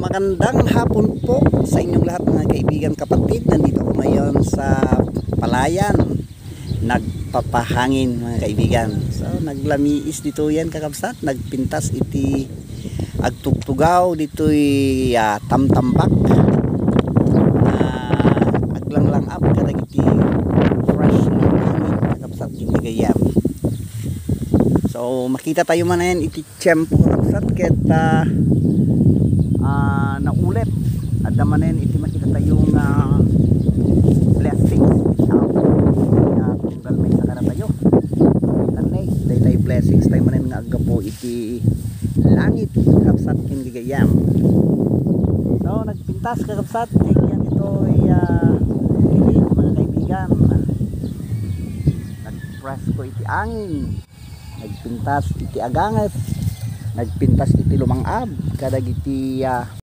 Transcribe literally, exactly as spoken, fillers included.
Magandang hapon po sa inyong lahat, mga kaibigan, kapatid. Nandito ako ngayon sa palayan. Nagpapahangin, mga kaibigan. So, naglamiis ditoyen, kakabsat. Nagpintas iti agtugtugaw ditoy, ah, tamtambak. Ah, aglanglangab kadagiti fresh nga hangin, kakabsat, ken gagayyem. So, makita tayo manen iti tiempo, kakabsat, ket, ah, ah, naulep. Adda manen iti makita tayo nga blessings. Iti apo, nga tunggal maisakana tayo. Tan ne, daytay blessings tayo manen nga aggapu iti langit, kakabsat, ken gagayyem. So, nagpintas, kakabsat, ket ditoy, ah, iti, mga kaibigan. Nagpresko iti angin. Nagpintas iti aganges. Nagpintas iti lumang-ab kadagiti, ah,